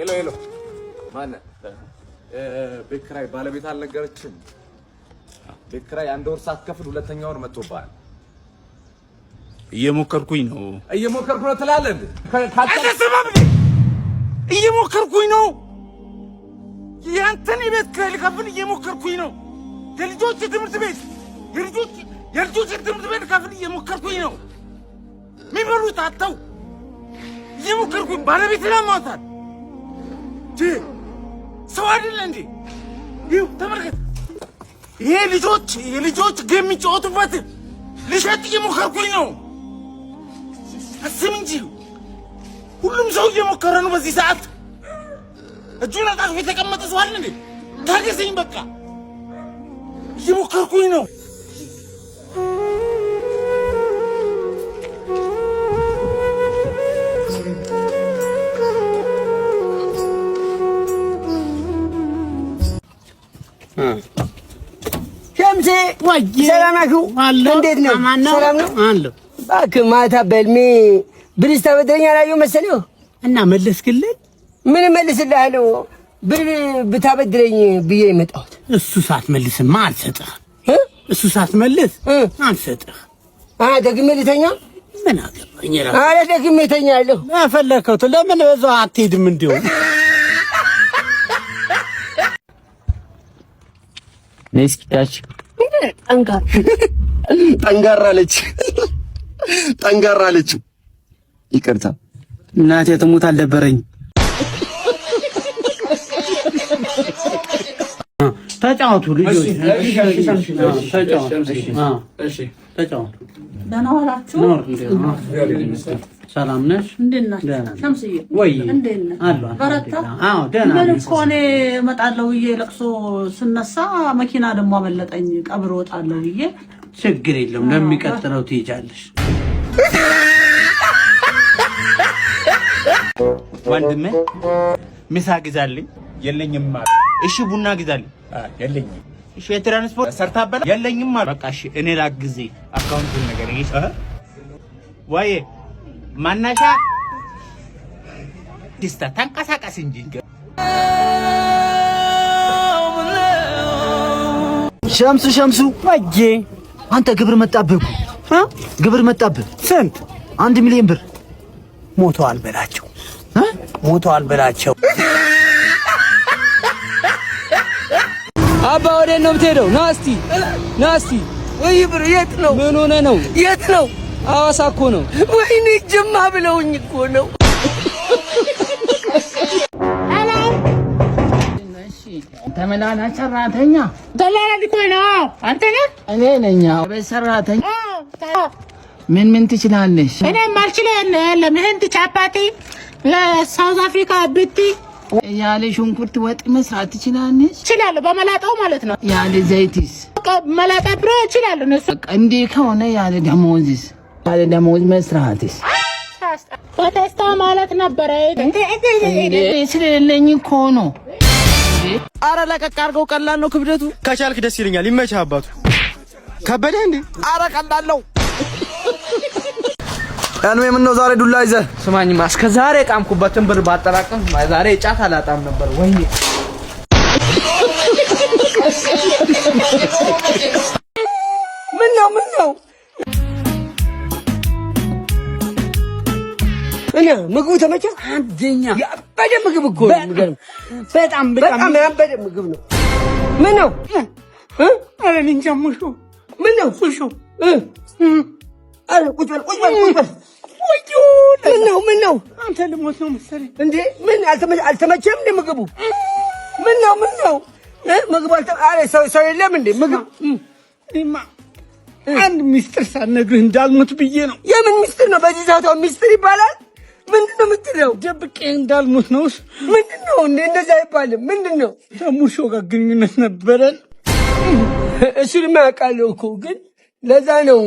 Hello, hello፣ ማነህ? ቤት ኪራይ ባለቤት አልነገረችም። ቤት ኪራይ አንድ ወር ሳትከፍል ሁለተኛ ወር መጥቶብሃል። እየሞከርኩኝ ነው። እየሞከርኩ ነው ትላለህ እንዴ? አልሰማም እንዴ? እየሞከርኩኝ ነው። ያንተን የቤት ኪራይ ልከፍል እየሞከርኩኝ ነው። የልጆች ትምህርት ቤት የልጆች ትምህርት ቤት ልከፍል እየሞከርኩኝ ነው። የሚበሉት አጥተው እየሞከርኩኝ፣ ባለቤት ላሟታል። ሰው አይደለ እንዴ? ይኸው ተመልከት። ይሄ ልጆች የልጆች game የሚጫወቱበት ልሸጥ እየሞከርኩኝ ነው። አስብ እንጂ፣ ሁሉም ሰው እየሞከረ ነው። በዚህ ሰዓት እጁን አጣጥፎ የተቀመጠ ሰው አለ እንዴ? ታገሰኝ፣ በቃ እየሞከርኩኝ ነው። ሸምሴ፣ ሰላም ናችሁ? እንዴት ነው? ሰላም ነው? እባክህ ማታ በህልሜ ብር ስታበድረኝ አላየሁም መሰለህ። እና መለስክልኝ? ምን እመልስልሃለሁ? ብር ብታበድረኝ ብዬ የመጣሁት። እሱ ሳትመልስማ አልሰጥህ። እሱ ሳትመልስ አልሰጥህ። ደግሜ ልተኛ? ምን አገባኝ? ኧረ ደግሜ እተኛለሁ። የፈለከው ለምን በዛው አትሄድም? እንዲሁ ነይ እስኪ ታች። ጠንጋራ አለች፣ ጠንጋራ አለች። ይቅርታ። እናቴ ትሙት አልደበረኝ። ተጫወቱ ልጆች፣ ተጫወቱ፣ ተጫወቱ። ደህና ዋላችሁ? ሰላም ነሽ? እንዴት ናችሁ? ሸምስዬ። ወይ። እንዴት ነህ? አሉ። በረታ? አዎ፣ ደህና ምን ነኝ። እኮ እኔ እመጣለሁ ብዬ ለቅሶ ስነሳ መኪና ደግሞ አመለጠኝ። ቀብር እወጣለሁ ብዬ። ችግር የለውም፣ ለሚቀጥለው ትሄጃለሽ። ወንድሜ፣ ምሳ ግዛልኝ። የለኝም አለ። እሺ፣ ቡና ግዛልኝ። የለኝም። እሺ፣ የትራንስፖርት ሰርታበላ የለኝም አለ። በቃ እሺ፣ እኔ ላግዜ፣ አካውንቱን ነገር እሺ። ወይ ማናሻ ዲስታ ተንቀሳቀስ እንጂ። ሸምሱ፣ ሸምሱ። ወዬ። አንተ፣ ግብር መጣብህ እኮ፣ ግብር መጣብህ። ስንት? 1 ሚሊዮን ብር። ሞተዋል በላቸው፣ ሞተዋል በላቸው። አባ፣ ወዴት ነው የምትሄደው? ና እስቲ፣ ና እስቲ። ወይ ብር፣ የት ነው? ምን ሆነ ነው? የት ነው? ሐዋሳ እኮ ነው። ወይኔ፣ ጅማ ብለውኝ እኮ ነው። ተመላላሽ ሰራተኛ። ደላላ ልኮኝ ነው። አንተ ነህ? እኔ ነኝ። ቤት ሰራተኛ ምን ምን ትችላለሽ? እኔ የማልችለው የለም። ህንድ ቻፓቲ፣ South Africa ብቲ። ያለ ሽንኩርት ወጥ መስራት ትችላለሽ? እችላለሁ። በመላጣው ማለት ነው። ያለ ዘይትስ? መላጣ ብሮ እችላለሁ። እነሱ በቃ እንዲህ ከሆነ ያለ ደሞዝስ? ያለ ደሞዝ መስራትስ? በቴስታ ማለት ነበረ። እንዴ፣ ስለሌለኝ እኮ ነው። አረ ለቀቅ አድርገው፣ ቀላል ነው ክብደቱ። ከቻልክ ደስ ይለኛል። ይመችህ አባቱ። ከበደ እንዴ? አረ ቀላል ነው። ያንዌ፣ ምን ነው ዛሬ ዱላ ይዘህ? ስማኝማ፣ እስከ ዛሬ የቃምኩበትን ብር ባጠራቅም ዛሬ ጫት አላጣም ነበር። ወይኔ። ምን ነው? ምን ነው? እና ምግቡ ተመቸ? አንደኛ። ያበደ ምግብ እኮ ነው። የሚገርም። በጣም በጣም። በጣም ያበደ ምግብ ነው። ምን ነው? እ? ኧረ እኔ እንጃ ሙሾ። ምን ነው? ሙሾ። እ? ኧረ ቁጭ በል፣ ቁጭ በል፣ ቁጭ በል። ምን ነው? ምን ነው? አንተ፣ ልሞት ነው መሰለኝ። እንዴ፣ ምን አልተመቸም እንዴ ምግቡ? ምን ነው? ምን ነው? እ? ምግቡ ኧረ ሰው የለም እንዴ ምግብ? እኔማ አንድ ሚስጥር ሳልነግርህ እንዳልሞት ብዬ ነው። የምን ሚስጥር ነው? በዚህ ሰዓት አሁን ሚስጥር ይባላል? ምንድን ነው የምትለው? ደብቄ እንዳልሞት ነው። ምንድን ነው እንዴ? እንደዛ አይባልም። ምንድን ነው? ከሙሾ ጋር ግንኙነት ነበረን። እሱንማ አውቃለሁ እኮ፣ ግን ለዛ ነው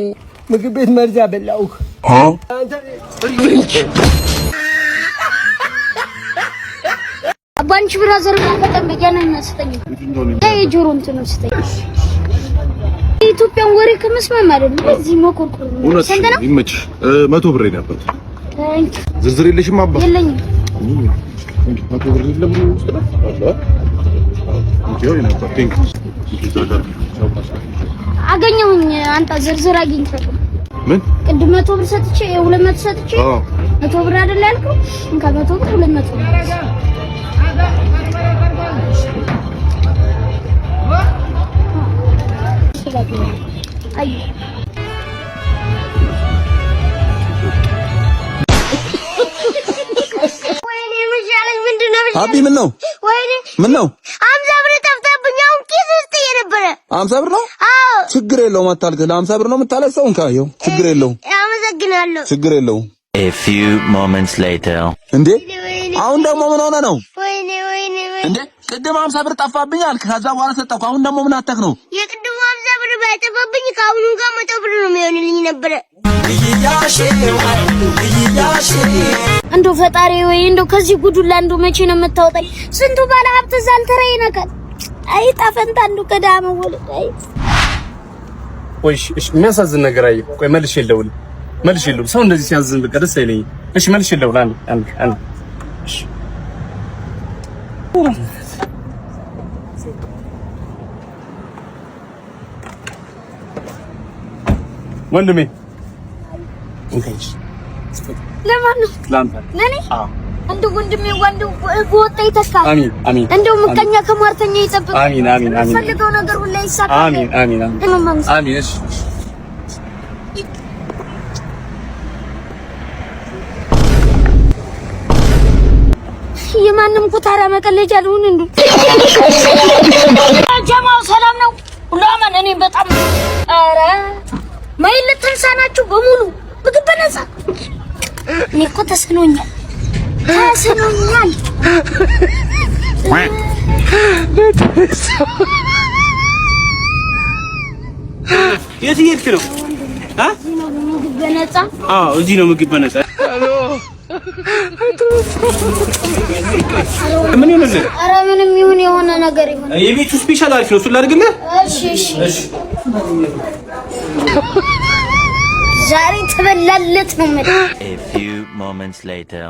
ምግብ ቤት መርዝ ያበላሁህ። አንተ። አባንቺ brother በጣም በገና ስጠኝ። የጆሮ እንትን ስጠኝ። የኢትዮጵያን ወሬ ከመስማት ማለት ነው። እዚህ መኮርኮር ነው። ስንት ነው? ይመችሽ። 100 ብር ነበር። Thank. ዝርዝር የለሽም አባ? የለኝም። 100 ብር የለም ውስጥ ላይ አለ። አገኘሁኝ። አንተ ዝርዝር አግኝቻለሁ። ምን? ቅድም 100 ብር ሰጥቼ፣ 200 ሰጥቼ 100 ብር አይደል ያልከው? እንካ 100 ብር፣ 200 ብር። አይ። ወይኔ ምሻለኝ ምንድን ነው? አቢ ምን ነው? ወይኔ። ምን ነው? 50 ብር ጠፍቶብኝ አሁን ኪስ ውስጥ እየነበረ። 50 ብር ነው? አዎ። ችግር የለውም፣ አታልቅስ። ለ50 ብር ነው የምታለቅሰው? እንካ ይኸው፣ ችግር የለውም። አመሰግናለሁ። ችግር የለውም። A few moments later. እንዴ፣ አሁን ደግሞ ምን ሆነ ነው? ወይኔ ወይኔ ወይኔ። እንዴ፣ ቅድም 50 ብር ጠፋብኝ አልክ፣ ከዛ በኋላ ሰጠኩ። አሁን ደግሞ ምን አተክ ነው? የቅድሙ 50 ብር ባይጠፋብኝ ከአሁኑ ጋር 100 ብር ነው የሚሆንልኝ ነበረ። እንደው ፈጣሪ ወይ፣ እንደው ከዚህ ጉዱላ እንደው መቼ ነው የምታወጣኝ? ስንቱ ባለ ሀብት እዛ አልተራ ይነካል። አይ ጣፈንታ እንደው ከዳ መወለድ አይ። ቆይ እሺ፣ የሚያሳዝን ነገር አየሁ። ቆይ መልሼ ልደውል፣ መልሼ ልደውል። ሰው እንደዚህ ሲያዝን በቃ ደስ አይለኝም። እሺ መልሼ ልደውል። አንድ አንድ አንድ እሺ። ወንድሜ ለማን ነው? ለአንተ። ለኔ? እንደው ወንድሜ ወንድም በወጣ ይተካል። አሚን አሚን። እንደው ምቀኛ ከሟርተኛ ይጠብቅ። አሚን አሚን አሚን። የምትፈልገው ነገር ሁላ ይሳካል። አሚን አሚን አሚን አሚን። እሺ። የማንም ኩታራ መቀለጃ ልሁን እንዱ። ጀማው ሰላም ነው ሁሉ አማን። እኔ በጣም ኧረ ማይል ተንሳናችሁ በሙሉ ምግብ በነፃ። እኔ እኮ ተስኖኛል ተስኖኛል። የት እየሄድክ ነው? ምግብ በነፃ። አዎ፣ እዚህ ነው ምግብ በነፃ። ምን ይሆንልህ? ኧረ ምንም ይሁን የሆነ ነገር ይሁን። የቤቱ special አሪፍ ነው። እሱን ላድርግልህ? እሺ እሺ። ዛሬ ተበላለት ነው የምልህ። A few moments later.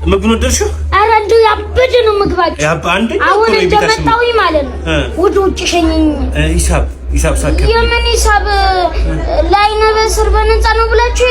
ምግቡን ወደድሽው? ኧረ እንደው ያበደ ነው ምግባችሁ። አንደኛ እኮ አሁን ነው የቤታችን። እንደመጣሁኝ ማለት ነው ወደ ውጭ ሸኘኝ። ሂሳብ ሂሳብ ሳከ የምን ሂሳብ? ለአይነ በስር በነፃ ነው ብላችሁ።